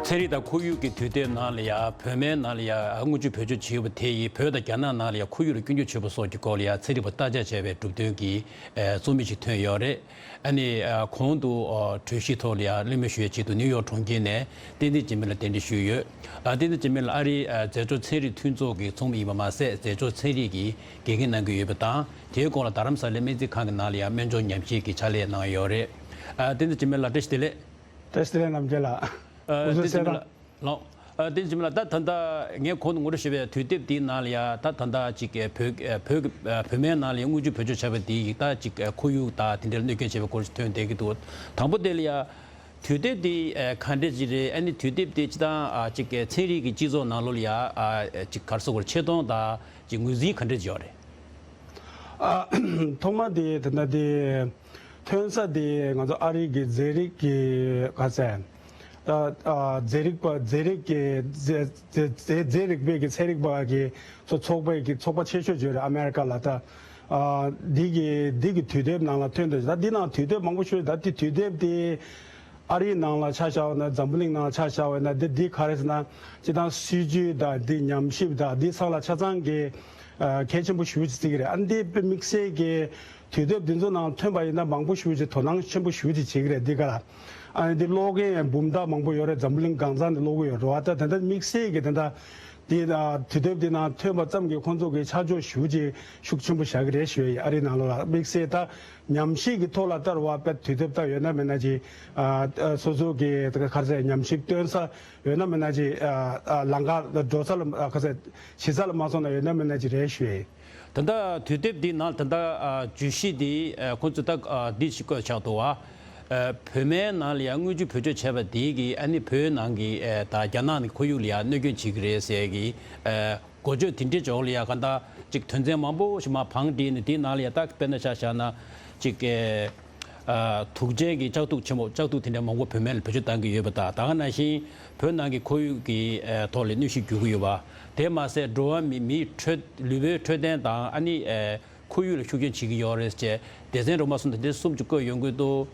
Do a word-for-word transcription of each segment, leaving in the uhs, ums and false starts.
ཚན་རིག་དང་ཁོར་ཡུག་གི་དུས་དེབ་ནང་ལ་ཡང་བོད་སྨན་ནང་ལ་ཡང་དངུལ་ཆུ་བེད་སྤྱོད་བྱས་ཡོད་པ་དེ་ཡིས་བོད་དང་རྒྱ་ནག་ནང་ལ་ཡང་ཁོར་ཡུག་ལ་སྐྱོན་བརྗོད་བྱས་པ་སོགས་ཀྱི་སྐོར་ལ་ཡང་ཚན་རིག་པ་བརྟག་དཔྱད་བྱས་པའི་གྲུབ་དོན་གྱི་ཨེ་རྩོམ་ཡིག་ཅིག་ཐོན་ཡོད་རེད། ཨ་ནི་ཨ་གོང་དུ་ཨ་གྲོས་གཞི་ཐོག་ལ་ཡང་གླེང་མོལ་ཞུ་ཡའི་ཆེད་དུ་ནིའུ་ཡོག་གྲོང་ཁྱེར་ནས་བསྟན་འཛིན་འཇིགས་མེད་ལ་གདན་འདྲེན་ཞུས་ཡོད། ཨ་བསྟན་འཛིན་འཇིགས་མེད་ལགས་ཨ་རིའི་ཨ་མཛེས་ལྕོག་ཚན་རིག་མཐུན་ཚོགས་ཀྱི་ཚོགས་མི་ཡིན་པ་མ་ཟད་མཛེས་ལྕོག་ཚན་རིག་གི་དགེ་རྒན་གནང་གི་ཡོད་པ་དང་དེའི་སྐོར་ལ་རྡ་རམ་ས་ལའི་སྨན་རྩིས་ཁང་གི་ནང་ལ་ཡང་སྨན་སྦྱོང་ཉམས་ཞིབ་ཀྱི་ཕྱག་ལས་གནང་ཡོད་རེད། ཨ་བསྟན་འཛིན་འཇིགས་མེད་ལགས་བཀྲ་ཤིས་བདེ་ལེགས། བཀྲ་ཤིས་བདེ་ལེགས་རྣམ་རྒྱལ་ལགས། ཨ་འུ་ཚོ་བསྟན་འཛིན་འཇིགས་མེད་ལགས། ལགས། ཨ་བསྟན་འཛིན་འཇིགས་མེད་ལགས་ད་ད་ལྟ་ངས་གོང་དུ་ངོ་སྤྲོད་ཞུས་པའི་དུས་དེབ་འདིའི་ནང་ལ་ཡང་ད་ད་ལྟ་ཅིག་ཨ་བོད་ཨ་བོད་ཨ་བོད་སྨན་ནང་ལ་ཡང་དངུལ་ཆུ་བེད་སྤྱོད་བྱས་པ་འདི་ཡིས་ད་ཅིག་ཨ་ཁོར་ཡུག་དང་དེ་འདྲ་ལ་གནོད་སྐྱོན་བྱས་པའི་སྐོར་ཞིག་ཐོན་བསྡད་ཀྱི་འདུག་དང་པོ་དེ་ལ་ཡང་དུས་དེབ་འདི་ཨ་ག་འདྲ་ཅིག་རེད། ཨ་ནི་དུས་དེབ་འདི་སྤྱིར་བཏང་ཨ་ཅིག་ཨ་ཚན་རིག་གི་སྤྱི་ཚོགས་ནང་ལོགས་ལ་ཡང་ཨ་ཅིག་ག་རེ་ཟེར་དགོས་རེད། ཆེ་མཐོང་དང་ཅིག་ངོས་འཛིན་ག་འདྲ་ཅིག་ཡོད་རེད། ཨ་ཐོག་མ་དེ་ད་ལྟ་དེ་ཐོན་ས་དེ་ང་ཚོ་ཨ་རི་གི་མཛེས་རིག་གི་ག་ཚད་ཨ་ཨ་མཛེས་རིག་པ་མཛེས་རིག་གི་མཛེས་མཛེས་མཛེས་མཛེས་རིག་པའི་གི་ཚན་རིག་པ་གི་ཚོ་ཚོགས་པའི་གི་ཚོགས་པ་ཆེ་ཤོས་བརྗོད་རེད། ཨ་མེ་རི་ཀ་ལ་ད་ཨ་འདི་གི་འདི་གི་དུས་དེབ་ནང་ལ་ཐོན་འདུག་ད་འདི་ནང་དུས་དེབ་མང་པོ་ཤོད་ད་འདི་དུས་དེབ་དེ། ཨ་རིའི་ནང་ལ་ཆ་བཞག་པ་ན་འཛམ་བུ་གླིང་ནང་ལ་ཆ་བཞག་པ་ན་འདི་འདི་ག་རེ་ཟེར་ན་སྤྱིར་བཏང་སྲིད་ཇུས་དང་འདི་ཉམས་ཞིབ་དང་འདི་ཚང་ལ་ཆ་ཚང་གི་ཨ་གལ་ཆེན་པོ་ཞེ་པོ་ཅིག་བརྩི་གི་རེད། ཨ་འདི་དམིགས་བསལ་གྱི་དུས་དེབ་འདི་ཚོ་ནང་ཐོན་པ་ཡིན་ན་མང་པོ་ཞེ་པོ་ཅིག་དོ་སྣང་ཆེན་པོ་ཞེ་པོ་ཅིག་བྱེད་ཀྱི་རེད། འདི་ག་ལ་ཨ་ནི་འདི་ཀློག་མཁན་འབུམ་ཕྲག་མང་པོ་ཡོད་རེད། འཛམ་བུ་གླིང་གང་ས་ནས་ཀློག་གི་ཡོད་རེད་བ། ད་ད་ལྟ་དམིགས་བསལ་གྱི་ད་ལྟ་འདི་ཨ་དུས་དེབ་འདི་ནང་ཐོན་པ་ཙམ་གྱིས་ཁོང་ཚོ་གི་ཆ་འཇོག་ཞེ་པོ་ཅིག་ཤུགས་ཆེན་པོ་བཞག་གི་རེད་ཞུ་ཡ་ཡིན། ཨ་རིའི་ནང་ལོགས་ལ་དམིགས་བསལ་ད། ཉམས་ཞིབ་ཀྱི་ཐོག་ལ་ལྟ་བ་དཔེ་དུས་དེབ་ལྟ་ཡོད་ན་མེད་ན་ཅིག་ཨ་ཨ་སོ་སོ་གི་ག་རེ་ཟེར་ཉམས་ཞིབ་སྟོན་ས་ཡོད་ན་མེད་ན་ཅིག་ཨ་ཨ་ལམ་ཁ་འགྲོ་ས་ལ་ཨ་ག་རེ་ཟེར་གཞི་རྩ་ལ་མ་སོང་ན་ཡོད་ན་མེད་ན་ཅིག་རེད་ཞུ་ཡ་ཡིན། ད་ལྟ་དུས་དེབ་འདི་ནང་ད་ལྟ་ཨ་བརྗོད་གཞི་འདི་ཨ་ཁོང་ཚོས་ད་ཨ་འདི་ཞིག་བཀོད་ཆགས་འདུག་བ། ཨ་བོད་སྨན་ནང་ལ་ཡང་དངུལ་ཆུ་བེད་སྤྱོད་བྱས་པ་འདི་གིས་ཨ་ནི་བོད་ནང་གི་ཨ་ད་རྒྱ་ནག་ནི་ཁོར་ཡུག་ལ་ཡང་གནོད་སྐྱོན་བྱེད་ཀྱི་རེད་ཟེར་གི་ཨ། འགོ་བརྗོད་དེ་འདྲའི་འཇོག་ལ་ཡ་ག་འདྲ་ཅིག་དོན་ཚན་མང་པོ་ཞིག་མར་བང་བསྒྲིགས་ནས་དེའི་ནང་ལ་ཡ་ད་དཔེར་ན་ཆ་བཞག་ན་ཅིག་ཨེ་ཨ་དུག་ཅན་གྱི་ལྕགས་དུག་ཆེན་མོ་ལྕགས་དུག་དེ་འདྲ་མང་པོ་བོད་སྨན་ལ་བེད་སྤྱོད་བཏང་གི་ཡོད་པ་དང་ད་ག་ནང་བཞིན་བོད་ནང་གི་ཁོར་ཡུག་གི་ཨེ་ཐོག་ལ་གནོད་གཞི་འགྱུར་གྱི་ཡོད་པ་དེ་མ་ཟད་འགྲོ་བ་མི་མིའི་འཕྲོད་ལུས་པོའི་འཕྲོད་བསྟེན་དང་ཨ་ནི་ཨེ་ཁོར་ཡུག་ལ་ཤུགས་རྐྱེན་བྱེད་ཀྱི་ཡོད་རེད་ཅེས་སྡེ་ཚན་རོ་མ་གསུམ་དང་དེ་གསུམ་གྱིས་བཀོད་ཡོང་གི་འདུག་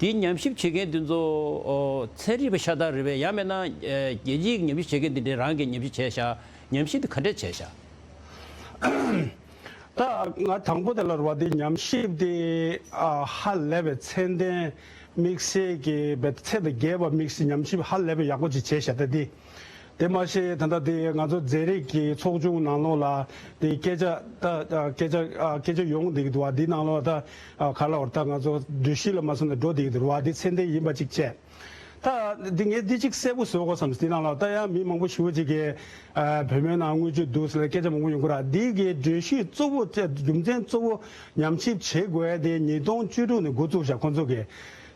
དེའི་ཉམས་ཞིབ་བྱེད་མཁན་དེ་ཚོ་ཨོ་ཚན་རིག་པ་ཤ་སྟག་རེད་པས་ཡང་མིན་ན་ཨེ་རྒྱལ་སྤྱིའི་ཉམས་ཞིབ་བྱེད་མཁན་དེ་འདྲས་རང་གིས་ཉམས་ཞིབ་བྱས་ཤག་ཉམས་ཞིབ་དེ་ག་འདྲས་བྱས་ཤག་ད་ང་དང་པོ་དེ་ལ་རེད་བ་དེ་ཉམས་ཞིབ་དེ་ཨ་ཧ་ལས་པའི་ཚད་ལྡན་དམིགས་བསལ་གྱི་བའི་ཚད་དང་བརྒལ་བ་དམིགས་བསལ་ཉམས་ཞིབ་ཧ་ལས་པའི་ཡག་པོ་ཅིག་བྱས་ཤག་ད་དེ། དེ་མ་ཟད་ད་ལྟ་དེ་ང་ཚོ་མཛེས་རིག་གི་ཚོགས་ཆུང་ནང་ལོགས་ལ་དེ་སྐད་ཆ་ད་སྐད་ཆ་སྐད་ཆ་ཡོང་བསྡད་ཀྱི་འདུག་བ། འདི་ནང་ལོགས་ད་ག་ལ་བར་ད་ང་ཚོ་སྒྲོམ་གཞི་ལ་མ་སོང་ནས་འགྲོ་བསྡད་ཀྱི་འདུག་བ། འདི་ཚད་ལྡན་ཡིན་པ་ཅིག་བྱས། ད་འདི་ངས་འདི་ཅིག་གསལ་པོ་བཟོ་དགོས་བསམ། འདི་ནང་ལོགས་ད་ཡང་མི་མང་པོ་ཞེ་པོ་ཅིག་གིས་བོད་སྨན་ནང་དངུལ་ཆུ་འདུག་ཟེར་ལ་སྐད་ཆ་མང་པོ་ཡོང་གི་ར། འདི་གི་སྒྲོམ་གཞི་གཙོ་བོ་རྒྱུ་མཚན་གཙོ་བོ་ཉམས་ཞིབ་བྱེད་དགོས་དེ་ཉིས་སྟོང་བཅུ་དྲུག་ནས་འགོ་བཙུགས་ཤག་ཁོང་ཚོ་གིས།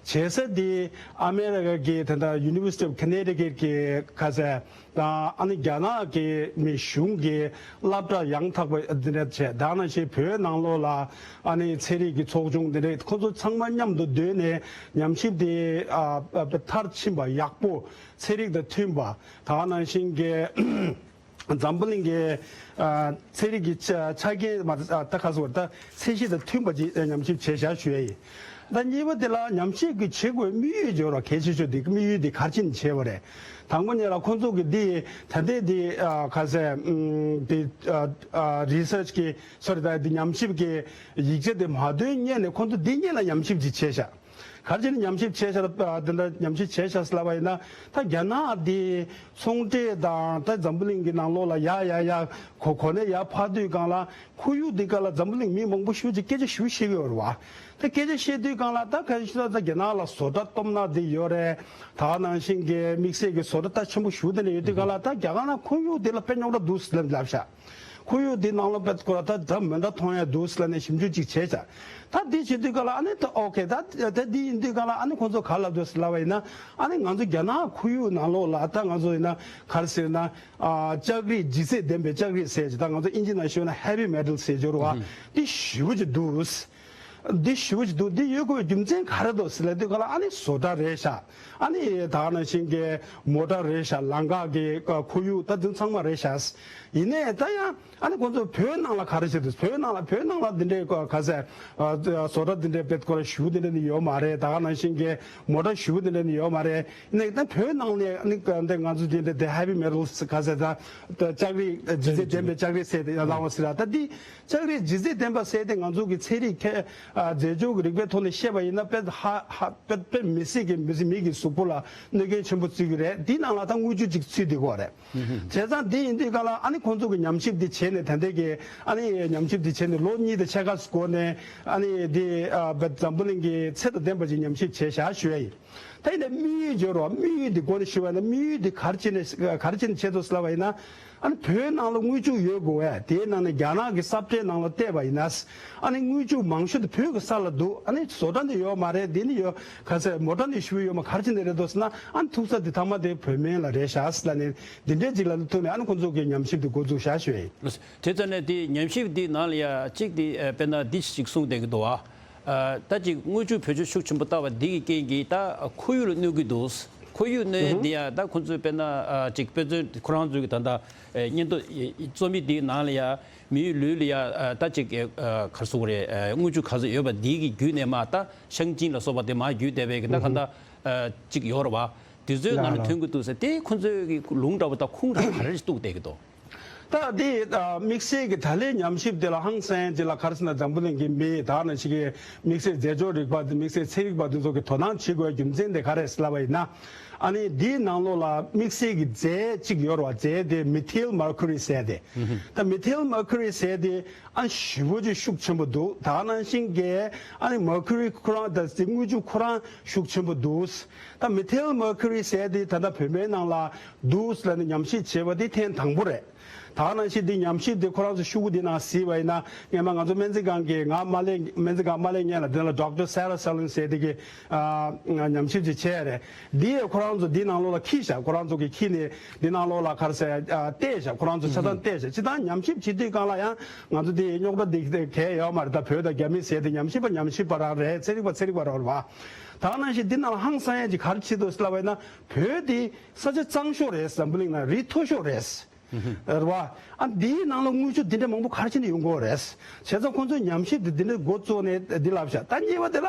བྱེད་ས་དེ་ཨ་མེ་རི་ཀ་གི་ད་ལྟ་University of Connecticut གི་ག་ཟེར་དང་ཨ་ནི་རྒྱ་ནག་གི་མི་གཞུང་གི་སློབ་གྲྭ་ཡང་དག་པ་འདི་འདྲ་བྱས། ད་ནང་བཞིན་བོད་ནང་ལོགས་ལ་ཨ་ནི་ཚན་རིག་གི་ཚོགས་ཆུང་འདི་འདྲ་ཁོ་ཚོ་ཚང་མ་མཉམ་དུ་བསྡུས་ནས་ཉམས་ཞིབ་དེ་ཨ་ཨ་མཐར་ཕྱིན་པ་ཡག་པོ་ཚན་རིག་དང་མཐུན་པ་ད་ནང་བཞིན་གྱི། འཛམ་བུ་གླིང་གི་ཨ་ཚན་རིག་གི་ཆ་ཆ་རྐྱེན་མ་ཨ་ད་ག་ཟེར་ད་ཚད་གཞི་དང་མཐུན་པ་ཅིག་ཉམས་ཞིབ་བྱས་བཞག་ཞུ་ཡ་ཡིན། ད་གཉིས་པ་དེ་ལ་ཉམས་ཞིབ་ཀྱི་བྱེད་དགོས་དམིགས་ཡུལ་འབྱོར་བ་གལ་ཆེ་ཤོས་དེ་དམིགས་ཡུལ་དེ་ག་རེ་བྱས་ནས་བྱས་པ་རེད། དང་པོ་ཉིད་ལ་ཁོང་ཚོ་གི་འདི་ད་ལྟའི་འདི་ཨ་ག་ཟེར་ཨམ་འདི་ཨ་ཨ་research གི་sorry ད་འདི་ཉམས་ཞིབ་ཀྱི་ཡིག་ཆ་དེ་མ་ཐོན་སྔོན་ནས་ཁོང་ཚོ་འདི་སྔོན་ལ་ཉམས་ཞིབ་ཅིག་བྱས་ཤག་ག་རེ་བྱས་ནས་ཉམས་ཞིབ་བྱས་ཤག་ལབ་དེ་འདྲ་ཉམས་ཞིབ་བྱས་ཤག་ཟེར་ལབ་པ་ཡིན་ན་ད་རྒྱ་ནག་འདི་ཚོང་འབྲེལ་དང་ད་འཛམ་བུ་གླིང་གི་ནང་ལོགས་ལ་ཡ་ཡ་ཡ་གོ་གོ་གནས་ཡར་འཕར་དུས་སྒང་ལ་ཁོར་ཡུག་འདི་སྒང་ལ་འཛམ་བུ་གླིང་མི་མང་པོ་ཞེ་པོ་ཅིག་སྐད་ཆ་ཞེ་པོ་བཤད་ཀྱི་ཡོད་རེད་བ། ད་སྐད་ཆ་བཤད་དུས་སྒང་ལ་ད་ག་རེ་ཞུ་ད་ད་རྒྱ་ནག་ལ་བཟོ་གྲྭ་སྟོབས་ན་འདི་ཡོད་རེད། ད་ནང་བཞིན་གྱི་དམིགས་བསལ་གྱི་བཟོ་གྲྭ་ད་ཆེན་པོ་ཞེ་པོ་དེ་འདྲ་ཡོད་དུས་སྒང་ལ་ད་རྒྱ་གར་ནང་ཁོར་ཡུག་འདི་ལ་དཔེ་རྙོག་དྲ་འདུག་ཟེར་ལབ་ཤག་ཁོར་ཡུག་འདི་ནང་ལ་དཔེ་ཁོ་ལ་ད་འདྲ་མི་འདྲ་མཐོང་ཡ་འདུག་ཟེར་ལབ་ནས་ཞིབ་འཇུག་ཅིག་བྱས་ཤག་ད་འདི་བྱེད་དུས་སྒང་ལ་ཨ་ནི་ད་ཨོ་ཁེ་ད་ད་འདི་ཡིན་དུས་སྒང་ལ་ཨ་ནི་ཁོང་ཚོ་ག་ལབ་འདུག་ཟེར་ལབ་པ་ཡིན་ན་ཨ་ནི་ང་ཚོ་རྒྱ་ནག་ཁོར་ཡུག་ནང་ལོགས་ལ་ད་ང་ཚོ་ཡིན་ན་ག་རེ་ཟེར་ན་ཨ་ལྕགས་རིགས་ལྗིད་ཚད་ལྡན་པའི་ལྕགས་རིགས་ཟེར་གྱི་ད་ང་ཚོ་ཨིན་ཇི་ནང་ཞུས་ན་heavy metal ཟེར་གྱི་རེད་བ། འདི་ཞེ་པོ་ཅིག་འདུག་འདི་ཞུ་ཅི་འདུག་འདི་ཡོད་དགོས་རྒྱུ་མཚན་ག་རེ་འདུག་ཟེར་ལབ་དུས་ག་ལ། ཨ་ནི་བཟོ་གྲྭ་རེད་ཤག་ཨ་ནི་ད་ག་ནང་བཞིན་གྱི་མོ་ཊ་རེད་ཤག་ལམ་ཁ་གི་ཁོར་ཡུག་ད་དུང་ཚང་མ་རེད་ཤག་ཡིན་ནའི་ད་ཡང་ཨ་ནི་ཁོང་ཚོ་བོད་ནང་ལ་ག་རེ་བྱེད་འདུག་བོད་ནང་ལ་བོད་ནང་ལ་འདི་འདྲའི་ག་ཟེར་བཟོ་གྲྭ་འདི་འདྲའི་བེད་ཁོ་ར་ཞུ་འདི་འདྲ་ནི་ཡོད་མ་རེད། ད་ག་ནང་བཞིན་གྱི་མོ་ཊ་ཞུ་འདི་འདྲ་ནི་ཡོད་མ་རེད། ཡིན་ནའི་ད་བོད་ནང་ནས་ཨ་ནི་འདི་ང་ཚོ་འདི་འདྲ་དེ་ཧེ་བི་མེ་ཊལ་ག་ཟེར་ད་ལྕགས་རིགས་ལྗིད་ཚད་ལྡན་པའི་ལྕགས་རིགས་ཟེར་ཏེ་ལང་བ་ཟེར་ད་འདི། ལྕགས་རིགས་ལྗིད་ཚད་ལྡན་པ་ཟེར་ཏེ་ང་ཚོ་གི་ཚན་རིག་ཁྱད་ཨ་རྫས་སྦྱོར་གྱི་རིག་པའི་ཐོག་ནས་བཤད་པ་ཡིན་ན་དཔེ་ཧ་ཧ་དཔེ་དཔེ་མི་སྲིད་ཀྱི་མི་སྲིད་མི་གི་གཟུགས་པོ་ལ་གནོད་སྐྱོན་ཆེན་པོ་བརྩི་གི་རེད། འདི་ནང་ལ་ད་དངུལ་ཆུ་ཅིག་ཚུད་བསྡད་ཀྱི་ཡོད་རེད། བྱས་ཙང་འདི་ཡིན་དུས་ག་ལ་ཨ་ནི་ཁོང་ཚོ་གི་ཉམས་ཞིབ་འདི་བྱས་ནས་ད་ལྟའི་གི་ཨ་ནི་ཉམས་ཞིབ་འདི་བྱས་ནས་ལོ་གཉིས་དང་ཕྱེད་ཀ་འགོར་ནས་ཨ་ནི་འདི་ཨ་འཛམ་བུ་གླིང་གི་ཚད་དང་ལྡན་པ་ཅིག་ཉམས་ཞིབ་བྱས་བཞག་ཞུ་ཡ་ཡིན། ད་ཡིན་ནའི་དམིགས་ཡུལ་བརྗོད་རོགས། དམིགས་ཡུལ་འདི་སྒོ་ནས་ཞུ་བ་ཡིན་ན་དམིགས་ཡུལ་འདི་ག་རེ་བྱས་ནས་ག་རེ་བྱས་ནས་བྱས་འདུག་ཟེར་ལབ་པ་ཡིན་ན། ཨ་ནི་བོད་ནང་ལ་དངུལ་ཆུ་ཡོད་དགོས་པས། དེའི་ནང་ནས་རྒྱ་ནག་གི་སབ་ཊེ་ནང་ལ་བལྟས་པ་ཡིན་ན། ཨ་ནི་དངུལ་ཆུ་མང་ཤོས་དེ་བོད་ཀྱི་ས་ལ་འདུག་ཨ་ནི་བཟོ་གྲྭ་འདི་ཡོད་མ་རེད། འདི་ནི་ཡོད་ག་ཟེར་མོ་ཊ་འདི་ཞུ་ཡོད་མ་ག་རེ་བྱས་ནས་རེད་འདུག་ཟེར་ན། ཨ་ནི་ཐུག་ས་འདི་ཐ་མ་དེ་བོད་སྨན་ལ་རེད་ཤག་ཟེར་ལབ་ནས་འདི་འདྲའི་ཅིག་ལ་ཐུག་ནས་ཨ་ནི་ཁོང་ཚོ་གི་ཉམས་ཞིབ་འདི་འགོ་འཛུགས་བཞག་ཞུ་ཡ་ཡིན། དེ་ཙམ་ནས་དེ་ཉམས་ཞིབ་འདི་ནང་ལ་ཡ་གཅིག་དེ་དཔེར་ན་འདི་ཞིག་གསུངས་བསྡད་ཀྱི་འདུག་ཨ། ད་ཅིག་དངུལ་ཆུ་བེད་སྤྱོད་ཤུགས་ཆེན་པོ་བཏང་བ་འདི་གི་རྐྱེན་གྱིས་ད་ཁོར་ཡུག་ལ་གནོད་ཀྱི་འདུག་ཁོར་ཡུག་གནོད་འདི་ཡ་ད་ཁོང་ཚོས་དཔེར་ན་ཅིག་དཔེ་མཚོན་ཁོ་རང་ཚོའི་གི་ད་ལྟ་སྙན་ཐོ་རྩོམ་ཡིག་འདིའི་ནང་ལ་ཡ་མིའི་ལུས་ལ་ཡ་ད་ཅིག་ག་རེ་ཟེར་དགོས་རེད། དངུལ་ཆུ་ག་ཚོད་ཡོད་པ་འདི་གི་བརྒྱུད་ནས་མ་ད་ཤང་ཅིན་ལ་སོགས་པ་དེ་མ་བརྒྱུད་བསྡད་པའི་གི་ད་ག་ད་ཅིག་ཡོད་རེད་བ། དེ་ཚོའི་ནང་ལ་ཐོན་གྱི་འདུག་ཟེར་དེ་ཁོང་ཚོའི་གི་ལུང་འདྲ་བོ་ད་ཁུངས་འདྲ་ག་རེ་གཏུགས་བསྡད་ཀྱི་འདུག་ད་འདི་ཨ་དམིགས་བསལ་གྱི་ད་ལོའི་ཉམས་ཞིབ་དེ་ལ་ཧང་སང་ཅིག་ལ་ག་རེ་ཟེར་ན་འཛམ་བུ་གླིང་གི་མི་ད་ནང་བཞིན་གྱི་དམིགས་བསལ་རྫས་སྦྱོར་རིག་པ་དེ་དམིགས་བསལ་ཚན་རིག་པ་དེ་ཚོ་གི་དོ་སྣང་བྱེད་དགོས་རྒྱུ་མཚན་དེ་ག་རེ་ཟེར་ལབ་པ་ཡིན་ན། ཨ་ནི་འདིའི་ནང་ལོགས་ལ་དམིགས་བསལ་གྱི་རྫས་གཅིག་ཡོད་རེད་བ། རྫས་དེ་མི་ཐིལ་མར་ཁུ་རི་ཟེར་དེ། ད་མི་ཐིལ་མར་ཁུ་རི་ཟེར་དེ་ཨ་ཞེ་པོ་ཅིག་ཤུགས་ཆེན་པོ་འདུག་ད་ནང་བཞིན་གྱི་ཨ་ནི་མར་ཁུ་རི་ཁོ་རང་ད་དངུལ་ཆུ་ཁོ་རང་ཤུགས་ཆེན་པོ་འདུག་ད་མི་ཐིལ་མར་ཁུ་རི་ཟེར་དེ་ད་ལྟ་བོད་སྨན་ནང་ལ་འདུག་ལབ་ནས་ཉམས་ཞིབ་བྱས་པ་དེ་ཐེངས་དང་པོ་རེད། ད་ག་ནང་བཞིན་འདི་ཉམས་ཞིབ་འདི་ཁོ་རང་ཚོ་ཤོག་གུ་འདི་ནང་གཟིགས་པ་ཡིན་ན། སྔོན་མ་ང་ཚོ་སྨན་རྩིས་ཁང་གི་ང་མ་སླེབས་སྨན་རྩིས་ཁང་མ་སླེབས་སྔོན་ལ་འདི་ལ་Doctor Sarah Salin ཟེར་དེ་གི་ཨ་ཉམས་ཞིབ་ཅིག་བྱས་རེད། འདི་ཡས་ཁོ་རང་ཚོ་འདི་ནང་ལོགས་ལ་ཁྱེར་བཞག་ཁོ་རང་ཚོ་གི་ཁྱེར་ནས་འདི་ནང་ལོགས་ལ་ག་རེ་ཟེར་ཨ་བལྟས་བཞག་ཁོ་རང་ཚོ་ཆ་ཚང་བལྟས་བཞག་སྤྱིར་བཏང་ཉམས་ཞིབ་བྱེད་དུས་སྒང་ལ་ཡང་ང་ཚོ་འདི་རྙོག་དྲ་འདི་གས་ཡོད་མ་རེད། ད་བོད་དང་རྒྱ་མི་ཟེར་དེ་ཉམས་ཞིབ་པ་ཉམས་ཞིབ་པ་རང་རེད། ཚན་རིག་པ་ཚན་རིག་པ་རང་རེད་བ། ད་ག་ནང་བཞིན་འདི་ནང་ལ་ཧང་སང་ཡས་ཅིག་ག་རེ་བྱེད་འདུག་ཟེར་ལབ་པ་ཡིན་ན། བོད་འདི་ས་ཆ་གཙང་ཤོས་རེད། འཛམ་བུ་གླིང་ནང་རི་མཐོ་ཤོས་རེད། རེད་བ། ཨ་འདིའི་ནང་ལ་དངུལ་ཆུ་འདི་འདྲ་མང་པོ་ག་རེ་བྱས་ནས་ཡོང་གི་ཡོད་རེད། བྱས་ཙང་ཁོང་ཚོས་ཉམས་ཞིབ་འདི་འདི་འདྲ་འགོ་བཙུགས་ནས་འདི་ལབ་ཤག་ད་གཉིས་པ་དེ་ལ་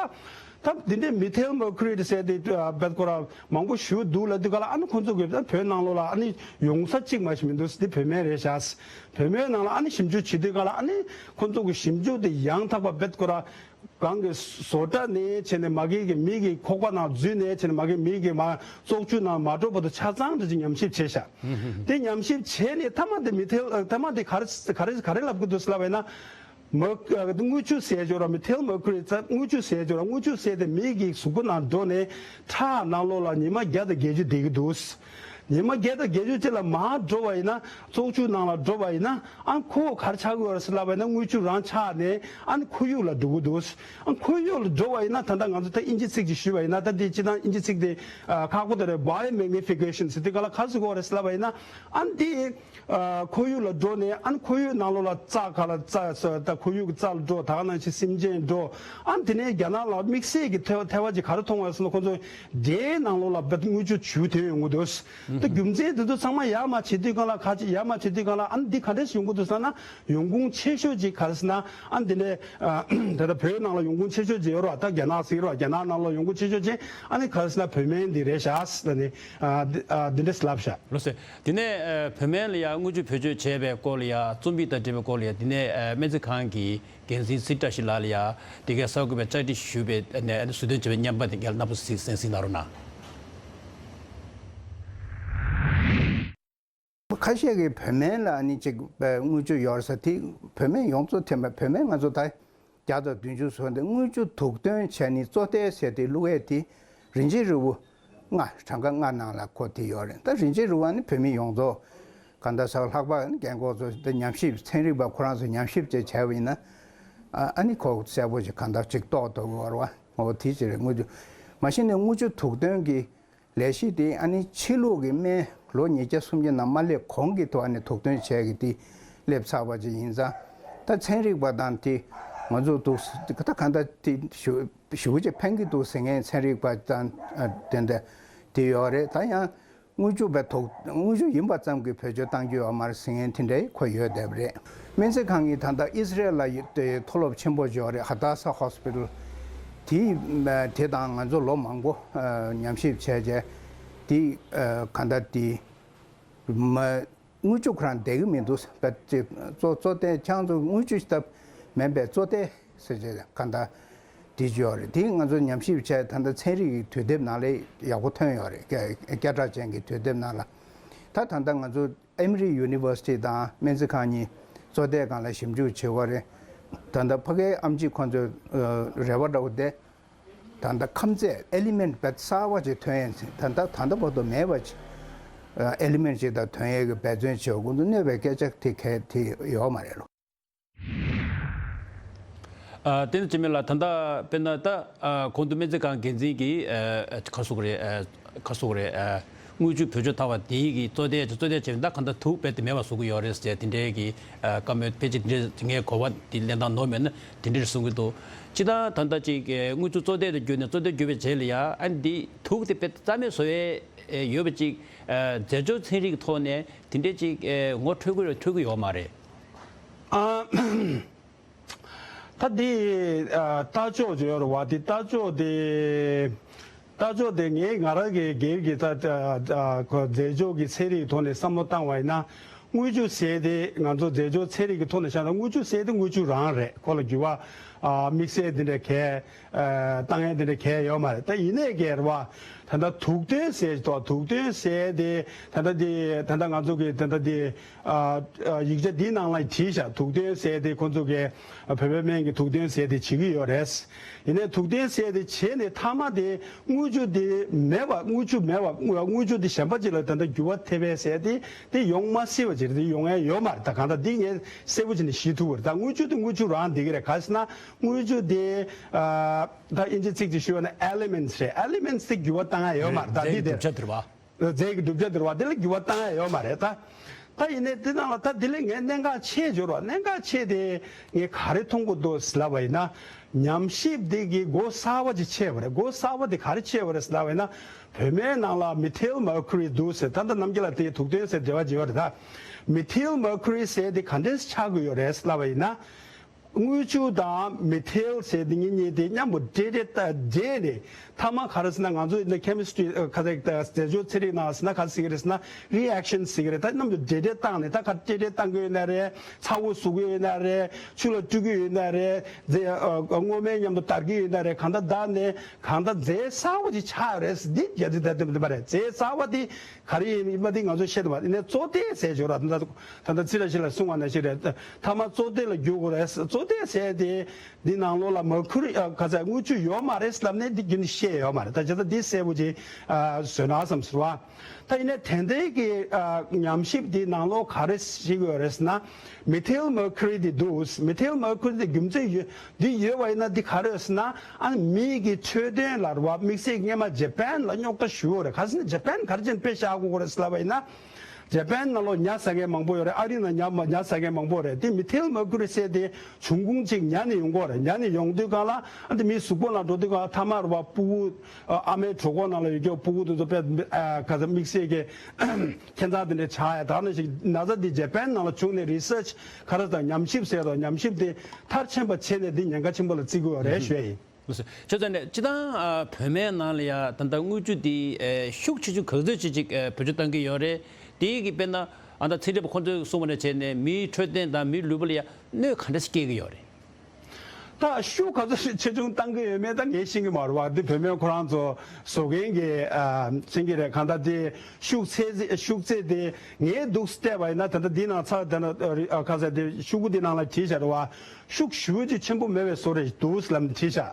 ད་འདི་འདྲའི་མི་ཐིལ་མར་ཁུ་རི་ཟེར་དེ་བེད་ཁོ་ར་མང་པོ་ཞུ་འདུག་ལབ་དུས་ག་ལ། ཨ་ནི་ཁོང་ཚོ་གི་བོད་ནང་ལོགས་ལ་ཨ་ནི་ཡོང་ས་གཅིག་མ་ཞིག་མི་འདུག་འདི་བོད་སྨན་རེད་ཤག་བོད་སྨན་ནང་ལ་ཨ་ནི་ཞིབ་འཇུག་བྱེད་དུས་ག་ལ་ཨ་ནི་ཁོང་ཚོ་གི་ཞིབ་འཇུག་དེ་ཡང་དག་པ་བེད་ཁོ་ར་གང་གི་བཟོ་གྲྭ་ནས་བྱས་ནས་མ་གི་གི་མི་གི་ཁོག་པ་ནང་འཛུལ་ནས་བྱས་ནས་མ་གི་མི་གི་མ་བཙོག་ཆུ་ནང་མ་འགྲོ་བར་དུ་ཆ་ཚང་དུ་ཅིག་ཉམས་ཞིབ་བྱས་ཤག་དེ་ཉམས་ཞིབ་བྱས་ནས་མཐའ་མ་དེ་མི་ཐེལ་མཐའ་མ་དེ་ག་རེ་ག་རེ་ག་རེ་ལབ་གི་འདུག་ཟེར་ལབ་པ་ཡིན་ན། མ་དངུལ་ཆུ་ཟེར་ཅོག་ར་མི་ཐེལ་མར་ཁུ་རི་ཙ་དངུལ་ཆུ་ཟེར་ཅོག་ར་དངུལ་ཆུ་ཟེར་དེ་མི་གི་གཟུགས་པོ་ནང་འགྲོ་ནས་ཁྲག་ནང་ལོགས་ལ་ཉི་མ་བརྒྱ་དང་བརྒྱད་ཅུ་བསྡད་ཀྱི་འདུག་ཉི་མ་བརྒྱ་དང་བརྒྱད་ཅུ་ཅིག་ལ་མར་འགྲོ་བ་ཡིན་ན། བཙོག་ཆུ་ནང་ལ་འགྲོ་བ་ཡིན་ན། ཨ་ཁོ་གར་ཆགས་ཀྱི་ཡོད་རེད་ཟེར་ལབ་པ་ཡིན་ན། དངུལ་ཆུ་རང་ཆགས་ནས་ཨ་ནི་ཁོར་ཡུག་ལ་འགྲོ་གི་འདུག་ཨ་ཁོར་ཡུག་ལ་འགྲོ་བ་ཡིན་ན། ད་ལྟ་ང་ཚོ་ད་དབྱིན་ཇི་ཚིག་ཅིག་ཞུས་པ་ཡིན་ན། ད་འདི་སྤྱིར་བཏང་དབྱིན་ཇི་ཚིག་དེ་ཨ་ཁག་པོ་དེ་རེད། Biomagnification ཟེར་དུས་ག་ལ་ག་རེ་ཟེར་གྱི་ཡོད་རེད་ཟེར་ལབ་པ་ཡིན་ན། ཨ་ནི་འདི་ཨ་ཁོར་ཡུག་ལ་འགྲོ་ནས། ཨ་ནི་ཁོར་ཡུག་ནང་ལོགས་ལ་རྩྭ་ག་ལ་རྩྭ་ད་ཁོར་ཡུག་གི་རྩྭ་ལ་འགྲོ། ད་ག་ནང་བཞིན་སེམས་ཅན་འགྲོ། ཨ་ནི་དེ་ནས་རྒྱ་ནག་ལ་དམིགས་བསལ་གྱི་ཐལ་ཐལ་བ་ཅིག་ག་རེ་མཐོང་བ་ཟེར་ན། ཁོ་ཚོ་འབྲས་ནང་ལོགས་ལ་བེད་དངུལ་ཆུ་བྱུག་དོན་ཡོང་གི་འདུག་ད་རྒྱུ་མཚན་དེ་ཚོ་ཚང་མ་ཡར་མར་བྱེད་དུས་སྒང་ལ་ག་ཅིག་ཡར་མར་བྱེད་དུས་སྒང་ལ། ཨ་ནི་འདི་ག་འདྲས་ཡོང་གི་འདུག་ཟེར་ན། ཡོང་ཁུངས་ཆེ་ཤོས་ཅིག་ག་རེ་ཟེར་ན། ཨ་ནི་འདི་ནས་ཨ་ད་ལྟ་བོད་ནང་ལ་ཡོང་ཁུངས་ཆེ་ཤོས་ཅིག་ཡོད་རེད་བ། ད་རྒྱ་ནག་ཟེར་རེད་བ། རྒྱ་ནག་ནང་ལ་ཡོང་ཁུངས་ཆེ་ཤོས་ཅིག་ཨ་ནི་ག་རེ་ཟེར་ན་བོད་སྨན་འདི་རེད་ཤག་ཟེར་ནས་ཨ་འདི་ཨ་འདི་འདྲས་ལབ་ཤག་ལགས་སོ། དེ་ནས་ཨ་བོད་སྨན་ལ་ཡང་དངུལ་ཆུ་བེད་སྤྱོད་བྱས་པའི་སྐོར་ལ་ཡང་། རྩོམ་ཡིག་དང་འབྲེལ་བའི་སྐོར་ལ་ཡང་། དེ་ནས་ཨ་སྨན་རྩིས་ཁང་གི་འགན་འཛིན་སྲི་བཀྲ་ཤིས་ལགས་ལ་ཡང་དེ་གའི་གསར་འགོད་པས་བཅར་འདྲི་ཞུས་པའི་ནས་ཟུར་འདོན་བྱས་པའི་བརྙན་པར་དེ་ག་ལ་རྣམ་པ་ཚོས་གཟིགས་གཟིགས་གནང་རོགས་གནང་། ཁ་ཤས་ཀྱིས་བོད་སྨན་ལ་ནི་ཅིག་དངུལ་ཆུ་ཡོད་ས་དེ། བོད་སྨན་ཡོངས་རྫོགས་ཐེབས་པ། བོད་སྨན་ང་ཚོ་ད་བརྒྱ་དང་བདུན་ཅུ་སོང་སྟེ། དངུལ་ཆུ་དུག་འདོན་བྱས་ནས་བཙོ་ཐལ་ཟེར་ཏེ་བླུགས་ཡས་དེ་རིན་ཆེན་རིལ་བུ་ལྔ། གྲངས་ཀ་ལྔ་ནང་ལ་འཁོར་དེ་ཡོད་རེད། ད་རིན་ཆེན་རིལ་བུ་ཨ་ནི་བོད་མི་ཡོངས་རྫོགས་གང་ལྟར་ས་ལྷག་པ་རྒན་གོག་ཚོ་འདི་ཉམས་ཞིབ། ཚན་རིག་པ་ཁོ་རང་ཚོ་ཉམས་ཞིབ་བྱས་བྱས་པ་ཡིན་ན། ཨ་ཨ་ནི་ཁོ་གསལ་པོ་ཞིག་གང་ལྟར་ཅིག་རྟོགས་ཐུབ་ཀྱི་ཡོད་རེད་བ། འོ་དེ་ཅིག་རེད། དངུལ་ཆུ་མ་གཞི་ནས་དངུལ་ཆུ་དུག་འདོན་གྱི་ལས་གཞི་དེ་ཨ་ནི་ཕྱི་ལུགས་ཀྱི་སྨན་ལོ་ཉིས་བརྒྱ་སུམ་བརྒྱ་ནང་མ་སླེབས་གོང་གི་ཐོག་ཨ་ནི་དུག་འདོན་བྱས་ཀྱི་དེ་སླེབས་ཚར་བ་ཅིག་ཡིན་ཙང་། ད་ཚན་རིག་པ་དང་དེ་ ང་ཚོ་འདུག་ད་ག་འདྲ་དེ་ཞུ་ཞུ་ཅིག་ཕན་གྱི་འདུག་ཟེར་མཁན་ཚན་རིག་པ་དང་དེ་འདྲ་དེ་ཡོད་རེད། ད་ཡང་དངུལ་ཆུ་བའི་དོགས་དངུལ་ཆུ་ཡིན་པ་ཙམ་གྱིས་བེད་སྤྱོད་གཏང་རྒྱུ་ཡོད་མ་རེད་ཟེར་མཁན་དེ་འདྲའི་ཁོ་ཡོད་བསྡད་པ་རེད། སྨན་རྩིས་ཁང་གིས་ད་ལྟ་ཨི་སི་རེལ་ལ་ཡོད་དེ་མཐོ་སློབ་ཆེན་པོ་ཅིག་ཡོད་རེད། ཧ་དཱ་ས་ཧོ་སི་པི་ཊལ། དེ་དེ་དང་ང་ཚོ་ལོ་མང་པོ་ཉམས་ཞིབ་བྱས་རྗེས་དེ་ག་འདྲ་དེ་མ། དངུལ་ཆུ་ཁོ་རང་བསྡད་ཀྱི་མི་འདུག་པས། ཅིག་གཙོ་གཙོ་དེ་ཁྱང་ཚོ་དངུལ་ཆུ་ཞིག་ལྟ་མིན་པའི་གཙོ་དེ་ཟེར་བྱས་གང་ལྟར་དེ་བརྗོད་རེད། དེ་ང་ཚོ་ཉམས་ཞིབ་བྱས་ད་ལྟ་ཚན་རིག་གི་དུས་དེབ་ནང་ལ་ཡག་པོ་ཐོན་ཡོད་རེད། སྐད་སྐད་གྲགས་ཅན་གྱི་དུས་དེབ་ནང་ལ། ད་ད་ལྟ་ང་ཚོ་ཨེ་མོ་རི་ཡུ་ནི་ཝར་སི་ཊི་དང་སྨན་རྩིས་ཁང་གཉིས་གཙོ་དེ་སྒང་ལ་ཞིབ་འཇུག་བྱེད་དགོས་རེད། ད་ལྟ་ཕ་གའི་ཨེམ་ཆི་ཁོང་ཚོའི་རེ་བ་འདྲ་བོ་དེ། ད་ལྟ་ཁམས་ཚད་ཨེ་ལི་མེན་ཊི་བེད་གསར་བ་ཅིག་ཐོན་ཡས་ཟིན། ད་ལྟ་ད་ལྟ་བར་དུ་མེད་པ་ཅིག་ཨེ་ལི་མེན་ཊི་ཅིག་ད་ཐོན་ཡས་ཀྱི་འབད་བརྩོན་བྱེད་དགོས་འདུག་གནོད་པའི་སྐད་ཆ་དེ་གལ་དེ་ཡོད་མ་རེད་ལོ། ཨ་དེ་ནི་ཅི་མེད་ལ་ད་ལྟ་དཔེར་ན་ད་ཨ་གོང་དུ་སྨན་རྩིས་ཁང་འགན་འཛིན་གྱིས་ཨ་ཁ་སུག་རེད། ཨ་ཁ་སུག་རེད། ཨ་དངུལ་ཆུ་བེད་སྤྱོད་བཏང་བ་དེའི་གི་གཙོ་དེ་གཙོ་དེ་བྱས་ན་ད་གང་ལྟར་དུག་རྦད་དེ་མེད་པ་བཟོ་གི་ཡོད་རེད་ཟེར་དེ་འདྲའི་གི་ཨ་བཀའ་མོལ་ཕལ་ཆེར་དེ་འདྲའི་ངའི་གོ་བ་དེ་ལེན་སྟངས་ནོར་མེད་ན། དེ་འདྲ་གསུང་གི་འདུག་སྤྱིར་བཏང་ད་ལྟ་ཅིག་དངུལ་ཆུ་བཙོག་དེ་དུ་བསྒྱུར་ནས་བཙོག་དེ་བསྒྱུར་བའི་རྗེས་ལ་ཡ་ཨ་ནི་འདི་དུག་དེ་དཔེ་རྩ་མེད་བཟོ་ཡས་ཡོད་པ་ཅིག་རྫས་སྦྱོར་ཚན་རིག་གི་ཐོག་ནས་དེ་འདྲའི་ཅིག་ངོ་འཕྲོད་ཀྱི་རེད་འཕྲོད་ཀྱི་ཡོད་མ་རེད། ཨ། ད་འདི་ལྟ་ཕྱོགས་ཅིག་ཡོད་རེད་བ། འདི་ལྟ་ཕྱོགས་དེ། ལྟ་ཕྱོགས་དེ་ངས་ང་རང་གི་སྒེར་གྱི་ད་ད་ཁོ་རྫས་སྦྱོར་གྱི་ཚན་རིག་ཐོག་ནས་བསམ་བློ་བཏང་བ་ཡིན་ན། དངུལ་ཆུ་ཟེར་དེ་ང་ཚོ་རྫས་སྦྱོར་ཚན་རིག་གི་ཐོག་ནས་བཤད་ན་དངུལ་ཆུ་ཟེར་དེ་དངུལ་ཆུ་རང་རེད། ཁོ་ལ་འགྱུར་བ་དམིགས་བསལ་དེ་འདྲ་གས་བཏང་ཡས་དེ་འདྲ་གས་ཡོད་མ་རེད། ད་ཡིན་ནའི་གས་རེད་བ། ད་ལྟ་དུག་སྟོན་ཟེར་ཏོ་དུག་སྟོན་ཟེར་དེ་ད་ལྟ་དེ་ད་ལྟ་ང་ཚོ་གི་ད་ལྟ་དེ། ཨ་ཨ་ཡིག་ཆ་འདིའི་ནང་ལ་བྲིས་བཞག་དུག་སྟོན་ཟེར་དེ་ཁོ་ཚོ་གིས་བོད་པའི་སྨན་གྱི་དུག་སྟོན་ཟེར་དེ་བྱེད་ཀྱི་ཡོད་རེད། ཡིན་ནའི་དུག་སྟོན་ཟེར་དེ་བྱས་ནས་མཐའ་མ་དེ་དངུལ་ཆུ་དེ་མེད་པ་དངུལ་ཆུ་མེད་པ་དངུལ་དངུལ་ཆུ་དེ་གཞན་པ་ཅིག་ལ་ད་ལྟ་འགྱུར་བ་ཐེབས་པས་ཟེར་དེ་དེ་ཡོང་མ་སྲིད་པ་ཅིག་རེད། དེ་ཡོང་ཡ་ཡོད་མ་རེད། ད་གང་ལྟར་འདི་ངས་གསལ་པོ་བྱས་ནས་ཤེས་ཐུབ་པ་རེད། ད་དངུལ་ཆུ་དེ་དངུལ་ཆུ་རང་བསྡད་ཀྱི་རེད། ག་ཟེར་ན་དངུལ་ཆུ་དེ་ཨ་ད་ཨིན་ཇི་ཚིག་ཅིག་ཞུས་པ་ན་ཨེ་ལི་མེན་ཊི་རེད། ཨེ་ལི་མེན་ཊི་དེ་འགྱུར་བ་བཏང་ཡ་ཡོད་མ་རེད། ད་འདི་དེ་རེད། རྫས་ཀྱི་གྲུབ་ཆ་དེ་རེད་བ། རྫས་ཀྱི་གྲུབ་ཆ་དེ་རེད་བ། དེ་ལ་འགྱུར་བ་བཏང་ཡ་ཡོད་མ་རེད་ད། ད་ཡིན་ནའི་དེ་ནང་ལ་ད་དེ་ལས་ངས་གནད་འགག་ཆེ་འབྱོར་བ་གནད་འགག་ཆེ་དེ་ངས་ག་རེ་མཐོང་གི་འདུག་ཟེར་ལབ་པ་ཡིན་ན། ཉམས་ཞིབ་དེ་གི་སྒོ་གསར་བ་ཅིག་ཕྱེ་བ་རེད། སྒོ་གསར་བ་དེ་ག་རེ་ཕྱེ་བ་རེད་ཟེར་ལབ་པ་ཡིན་ན། བོད་སྨན་ནང་ལ་མི་ཐིལ་མར་ཁུ་རི་འདུག་ཟེར། ད་ལྟ་རྣམ་རྒྱལ་ལགས་དེ་དུག་སྟོན་ཟེར་འབྲེལ་བ་བྱེད་པ་རེད་ད། མི་ཐིལ་མར་ཁུ་རི་ཟེར་དེ་ག་འདྲས་ཆགས་ཀྱི་ཡོད་རེད་ཟེར་ལབ་པ་ཡིན་ན། དངུལ་ཆུ་དང་མི་ཐིལ་ཟེར་དེ་གཉིས་གཉིས་དེ་མཉམ་པོ་འདྲེས་འདྲེས་ད་འདྲེས་ནས་མཐའ་མ་ག་རེ་ཟེར་ན། ང་ཚོ་ཡིན་ན་ཁེ་མི་སི་ཊི་རི་ཁ་ཚ་རྫས་སྦྱོར་ཚན་རིག་ནང་ཟེར་ན་ག་རེ་ཟེར་གི་རེད་ཟེར་ན་རི་ཨེག་ཤན་ཟེར་གི་རེད། ད་མཉམ་དུ་འདྲེས་འདྲེས་བཏང་ནས་ད་ག་འདྲེས་འདྲེས་བཏང་གི་ཡོད་ན་རེད། ཚ་བོ་ཟུག་གི་ཡོད་ན་རེད། ཆུ་ལ་བཀྲུ་གི་ཡོད་ན་རེད། རྫས་སྔོ་སྨན་མཉམ་དུ་དར་གི་ཡོད་ན་རེད། གང་ལྟར་ད་ནས་གང་ལྟར་རྫས་གསར་བ་ཅིག་ཆགས་ཡོད་རེད། འདི་རྒྱ་ཚིག་ད་དེ་མ་རེད། རྫས་གསར་བ་དེ་ག་རེ་ཡིན་མིན་དེ་ང་ཚོ་ཤེས་ཐུབ་པ། ཡིན་ནའི་བཙོག་དེ་ཟེར་ཅིག་ཡོད་རེད། ད་ད་ལྟ་ཚེ་རིང་ཞིག་ལ་གསུངས་པ་ནང་བཞིན་རེད། མཐའ་མ་བཙོག་དེ་ལ་འགྱུར་དགོས་རེད། བཙོག་དེ་ཟེར་དེ་འདི་ནང་ལོགས་ལ་མར་ཁུ་རི་ཨ་ག་ཚད་དངུལ་ཆུ་ཡོད་མ་རེད་ལབ་ནས་འདི་རྒྱུན་ནས་བཤད་ཡོད་མ་རེད། ད་བྱས་ཙང་འདི་གསལ་པོ་ཅིག་ཨ་བཟོས་ན་བསམ་ཟེར་བ། ད་ཡིན་ནའི་དེ་འདྲའི་གི་ཨ་ཉམས་ཞིབ་འདི་ནང་ལོགས་ག་རེ་བྱེད་དགོས་རེད་ཟེར་ན། མི་ཐིལ་མར་ཁུ་རི་འདི་འདུག་མི་ཐིལ་མར་ཁུ་རི་འདི་རྒྱུ་མཚན་ཡོད། འདི་ཡོད་པ་ཡིན་ན་འདི་ག་རེ་ཟེར་ན། ཨ་ནི་མི་གི་འཕྲོད་བསྟེན་ལ་རེད་བ། དམིགས་བསལ་སྔས་མ་ཇེ་པན་ལ་རྙོག་དྲ་ཞུ་བ་རེད། ག་ཟེར་ན་ཇེ་པན་ག་རེ་བྱས་ནས་དཔེ་བཞག་དགོས་རེད་ཟེར་ལབ་པ་ཡིན་ན། ཇེ་པན་ནང་ལོགས་ཉ་ཟ་མཁན་མང་པོ་ཡོད་རེད། ཨ་རི་ནང་ཉ་མ་ཉ་ཟ་མཁན་མང་པོ་རེད། དེ་མི་ཐིལ་མར་ཁུ་རི་ཟེར་དེ་འབྱུང་ཁུངས་གཅིག་ཉ་ནས་ཡོང་གི་རེད། ཉ་ནས་ཡོང་དུས་སྒང་ལ་ཨ་འདི་མིའི་གཟུགས་པོ་ནང་འགྲོ་དུས་སྒང་ལ་མཐའ་མར་རེད་བ། ཕྲུ་གུ་ཨ་མའི་གྲོད་ཁོག་ནང་ལ་ཡོད་རྒྱུ་ཕྲུ་གུ་དེ་ཚོ་དཔེ་ཨ་ག་ཚོད་དམིགས་བསལ་གྱི་ཁྱད་མཚར་དེ་འདྲ་ཆགས་ཡ། ད་ནང་བཞིན་ན་ཚ་འདི་ཇེ་པན་ནང་ལ་བྱུང་ནས་རི་སར་ཆི་ག་རེ་དང་ཉམས་ཞིབ་ཟེར་དང་ཉམས་ཞིབ་དེ་མཐར་ཕྱིན་པ་བྱས་ནས་འདི་ཉེན་ཁ་ཆེན་པོ་ལ་བརྩི་གི་ཡོད་རེད་ཞུ་ཡ་ཡིན། ལགས་སོ། བྱས་ཙང་ནས་སྤྱིར་བཏང་ཨ་བོད་སྨན་ནང་ལ་ཡ་ད་ལྟ་དངུལ་ཆུ་འདི་ཨེ་ཤུགས་ཆེ་ཆུང་ག་ཚོད་ཅིག་ཅིག་ཨེ་བེད་སྤྱོད་གཏང་གི་ཡོད་རེད། དེ་གི་དཔེར་ན་ཨ་ད་ཚན་རིག་པ་ཁོང་ཚོས་གསུངས་པ་ནང་བྱས་ནས་མིའི་འཕྲོད་བསྟེན་དང་མིའི་ལུས་པོ་ལ་ཡ་གནོད་ག་འདྲ་ཞིག་སྐྱེལ་གི་ཡོད་རེད། ད་ཤུགས་ག་ཚོད་ཆེ་ཆུང་གཏང་གི་ཡོད་མེད་ད་ངས་ཤེས་ཀྱི་མ་རེད་བ། འདི་བོད་སྨན་ཁོ་རང་ཚོ་བཟོ་མཁན་གྱི་ཨ་མཁྱེན་གྱི་རེད། གང་ལྟར་དེ་ཤུགས་ཚད་ཤུགས་ཚད་དེ་ངས་འདུག་བལྟས་པ་ཡིན་ན་ད་ལྟ་འདི་ནང་ཚ་ད་ལྟ་ཨ་ག་ཚད་དེ་ཤུ་གུ་འདི་ནང་ལ་བྲིས་བཞག་རེད་བ། ཤུགས་ཞེ་པོ་ཅིག་ཆེན་པོ་མེད་པའི་བཟོ་འདྲ་ཞིག་འདུག་ལབ་ནས་བྲིས་བཞག་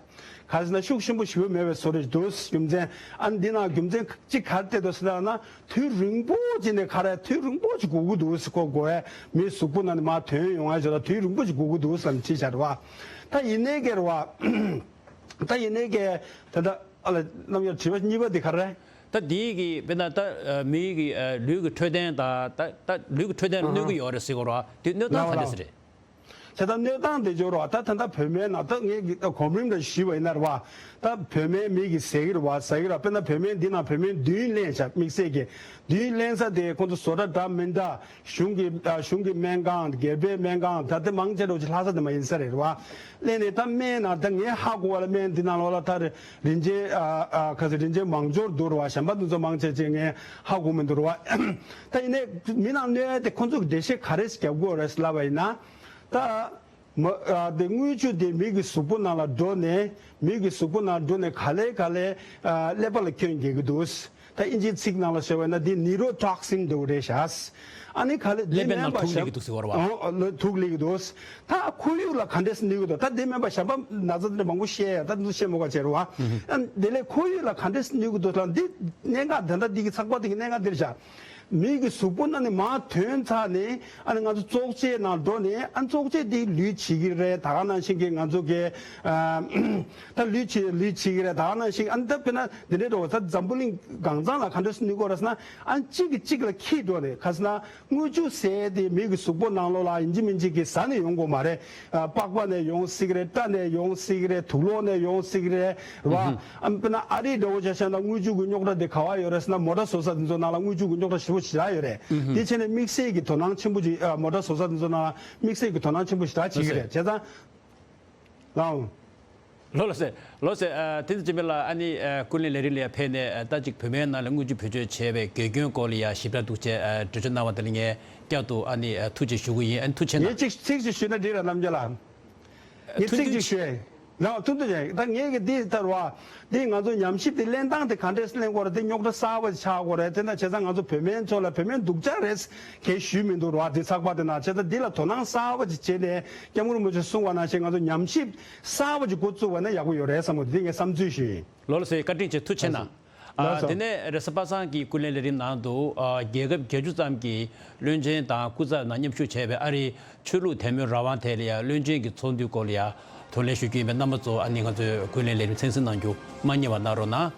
ག་ཟེར་ན་ཤུགས་ཆེན་པོ་ཞེ་པོ་མེད་པའི་བཟོ་འདྲ་ཞིག་འདུག་རྒྱུ་མཚན་ཨ་ནི་འདི་ནང་རྒྱུ་མཚན་གཅིག་ག་རེ་བལྟས་འདུག་ཟེར་ན། དུས་རིང་པོ་ཅིག་ནས་ག་རེ་དུས་རིང་པོ་ཅིག་སྒུག་གི་འདུག་ཟེར། ཁོ་དགོས་ཡ་མིའི་གཟུགས་པོ་ནང་ནས་མར་ཐོན་ཡོང་ཡ་ཅིག་ལ་དུས་རིང་པོ་ཅིག་སྒུག་གི་འདུག་ཟེར་ནས་བྲིས་བཞག་རེད་བ། ད་ཡིན་ནའི་གེ་རེད་བ། ད་ཡིན་ནའི་གེ་ད་ལྟ་ཨ་ལ་རྣམ་གཡར་དྲི་བ་གཉིས་པ་འདི་ག་རེ། ད་འདི་གི་དཔེར་ན་ད་མིའི་གི་ལུས་ཀྱི་འཕྲོད་བསྟེན་དང་ད་ད་ལུས་ཀྱི་འཕྲོད་བསྟེན་ལ་གནོད་ཀྱི་ཡོད་རེད་ཟེར་གི་རེད་བ། དེ་གནོད་སྟངས་ག་འདྲ་ཟེར་རེད། བྱས་ཙང་གནོད་སྟངས་དེ་ཅོག་ར་བ། ད་ད་ལྟ་བོད་སྨན་ནང་ད་ངས་ཀྱི་ད་གོམ་རིམ་འདྲ་ཞུས་པ་ཡིན་ན་ར་བ། ད་བོད་སྨན་མི་གི་ཟས་ཀྱི་ར་བ། ཟ་གི་ར་བ། དཔེར་ན་བོད་སྨན་འདི་ནང་བོད་སྨན་བདུན་ལེན་བྱ། དམིགས་བསལ་གྱི་བདུན་ལེན་ས་དེ་ཁོང་ཚོ་བཟོ་གྲྭ་འདྲ་མི་འདྲ། གཞུང་གི་ཨ་གཞུང་གི་སྨན་ཁང་། སྒེར་པའི་སྨན་ཁང་། ད་དེ་མང་ཆེ་རོགས་ཅིག་ལྷ་ས་དེ་མ་ཡིན་ས་རེད་ར་བ། ལེན་ནས་ད་སྨན་ནང་ད་ངས་ཧ་གོ་བ་ལ་སྨན་འདི་ནང་ལོགས་ལ་ད་རིན་ཆེན་ཨ་ཨ་ཁ་ས་རིན་ཆེན་མང་ཇོར་འདུག་ར་བ། གཞན་པ་འདི་ཚོ་མང་ཆེ་ཆེ་ངས་ཧ་གོ་མི་འདུག་ར་བ། ད་ཡིན་ནའི་མི་ནང་གནོད་ཡ་དེ་ཁོང་ཚོ་གི་འགྲེལ་བཤད་ག་རེ་རྒྱབ་དགོས་རེད་ལབ་པ་ཡིན་ན། ད་མ་ཨ་དེ་དངུལ་ཆུ་དེ་མི་གི་གཟུགས་པོ་ནང་ལ་འགྲོ་ནས། མི་གི་གཟུགས་པོ་ནང་འགྲོ་ནས་ག་ལེ་ག་ལེ་ཨ་ཀླད་པ་ལ་སྐྱོན་རྒྱག་གི་འདུག་ད་ཨིན་ཇིའི་ཚིག་ནང་ལ་བཤད་པ་ན་འདི་ནིའུ་རོ་ཊོག་སིན་འདྲ་བོ་རེད་ཤག་ཨ་ནི་ག་ལེ་ཀླད་པའི་ནང་དུག་སླེབས་ཀྱི་འདུག་ཟེར་བ་རེད་བ། ཨོ་ཨོ་དུག་སླེབས་ཀྱི་འདུག་ད་ཁོར་ཡུག་ལ་ག་འདྲས་གནོད་ཀྱི་འདུག་ད་འདི་མིན་པ་གཞན་པ་ན་ཚ་འདི་མང་པོ་བཤད་ཡ། ད་འདི་བཤད་མོ་ག་བྱེད་རེད་བ། ཨ་དེ་ལས་ཁོར་ཡུག་ལ་ག་འདྲས་གནོད་ཀྱི་འདུག་ལ་འདི་གནད་འགག་དེ་འདྲ་འདི་གི་ཚགས་པར་འདི་གི་གནད་འགག་འདིར་བཞག་མི་གི་གཟུགས་པོ་ནང་ནས་མར་ཐོན་ཚར་ནས་ཨ་ནི་ང་ཚོ་བཙོག་ཆས་ནང་འགྲོ་ནས། ཨ་ནི་བཙོག་ཆས་དེ་ལུད་བྱེད་ཀྱི་རེད། ད་ག་ནང་བཞིན་གྱི་ང་ཚོ་གི་ཨ་ད་ལུད་བྱེད་ལུད་བྱེད་ཀྱི་རེད། ད་ག་ནང་བཞིན་ཨ་ནི་ད་དཔེར་ན་འདི་འདྲའི་འགྲོ་བ། ད་འཛམ་བུ་གླིང་གང་ཚང་ལ་ག་འདྲ་སེ་གནོད་ཀྱི་ཡོད་རེད་ཟེར་ན། ཨ་ནི་གཅིག་གིས་གཅིག་ལ་འཁྱེར་འགྲོ་ནས། ག་ཟེར་ན་དངུལ་ཆུ་ཟེར་དེ་མི་གི་གཟུགས་པོ་ནང་ལོགས་ལ་ཡིན་གཅིག་མིན་གཅིག་གི་ཟ་ནས་ཡོང་དགོས་མ་རེད། ཨ་པགས་པ་ནས་ཡོང་སྲིད་ཀྱི་རེད། སྐྲ་ནས་ཡོང་སྲིད་ཀྱི་རེད། དུག་ལོག་ནས་ཡོང་སྲིད་ཀྱི་རེད། རེད་བ། ཨ་དཔེར་ན་ཨ་རི་འདྲ་བོ་ཆ་བཞག་ན་དངུལ་ཆུ་གི་རྙོག་དྲ་དེ་ག་བ་ཡོད་རེད་ཟེར་ན། མོ་ཊ་བཟོ་ས་དེ་ཚོ་ནང་ལ་དངུལ་ཆུ་གི་རྙོག་དྲ་ཞེ་པོ་ཞེ་དྲག་ཡོད་རེད། དེ་བྱས་ནས་དམིགས་བསལ་གྱི་དོ་སྣང་ཆེན་པོ་ཅིག་ཨ་མོ་ཊ་བཟོ་ས་དེ་ཚོ་ནང་ལ་དམིགས་བསལ་གྱི་དོ་སྣང་ཆེན་པོ་ཞེ་དྲག་བྱེད་ཀྱི་རེད། བྱས་ཙང་། ལའོ། ལོ་ལ་སེ། ལོ་སེ། ཨ་དེ་ཚོ་ཅི་མེད་ལ། ཨ་ནི་ཨ་ཀུན་གླེང་ལས་རིགས་ལ་ཡ་ཕེབས་ནས། ཨ་ད་ཅིག་བོད་སྨན་ནང་ལ་དངུལ་ཆུ་བེད་སྤྱོད་བྱས་པའི་དགེ་སྐྱོན་སྐོར་ལ་ཡ་ཞིབ་ཕྲ་འདུག་བྱས་ཨ་འགྲེལ་བརྗོད་གནང་བ་དེ་ལ་ངས་བསྐྱར་དུ་ཨ་ནི་ཨ་ཐུགས་རྗེ་ཞུ་གི་ཡིན། ཨ་ནི་ཐུགས་རྗེ་གནང་། ངས་ཅིག་ཚིག་ཅིག་ཞུས་ན་འགྲིག་ར། རྣམ་རྒྱལ་ལགས། ངས་ཐུང་ཐུང་ཅིག་ཞུ། ལའོ། ཐུང་ཐུང་ཅིག་ད་ངས་གི་འདི་ལྟར་བ། འདི་ང་ཚོ་ཉམས་ཞིབ་དེ་ལེན་སྟངས་དེ་ག་འདྲས་ལེན་དགོས་རེད། དེ་རྙོག་དྲ་གསར་པ་ཆགས་དགོས་རེད། དེ་ན་བྱས་ཙང་ང་ཚོ་བོད་སྨན་ཚོ་ལ་བོད་སྨན་སྡུག་ཅག་རེད་གས་ཞུས་མི་འདུག་ར་བ། དེ་ཚགས་པར་དེ་ན། བྱས་ཙང་འདི་ལ་དོ་སྣང་གསར་པ་ཅིག་བྱས་ནས། སྐྱབས་མགོན་རིན་པོ་ཆེས་གསུངས་པ་ནང་བཞིན་ང་ཚོ་ཉམས་ཞིབ་གསར་པ་ཅིག་འགོ་བཙུགས་པ་ན་ཡག་པོ་ཡོད་རེད་བསམ་གི་འདུག་འདི་ངའི་བསམ་ཚུལ་ཞིག་ཡིན། ལོ་ལ་སེ། བཀའ་དྲིན་ཆེ། ཐུགས་རྗེ་གནང་། ལགས་སོ། ཨ་དེ་ནས་རེས་གཟའ་པ་སངས་ཀྱི་ཀུན་གླེང་ལས་རིམ་ནང་དུ་ཨ་རྒྱལ་ཁབ་བརྒྱད་ཅུ་ཙམ་གྱི་བློན་ཆེན་དང་སྐུ་ཚབ་རྣམས་མཉམ་ཞུགས་བྱས་པའི་ཨ་རིའི་ཆོས་ལུགས་དད་མོས་རང་དབང་ཐད་ལ་ཡང་བློན་ཆེན་གྱི་ཚོགས་འདུའི་སྐོར་ལ་ཡང་གདོང་ལེན་ཞུ་རྒྱུ་ཡིན་པས། རྣམ་པ་ཚོ་ཨ་ནི་ང་ཚོའི་ཀུན་གླེང་ལས་རིམ་གསན་གཟིགས་གནང་རྒྱུ་མ་བསྙེལ་བ་གནང་རོགས་གནང་།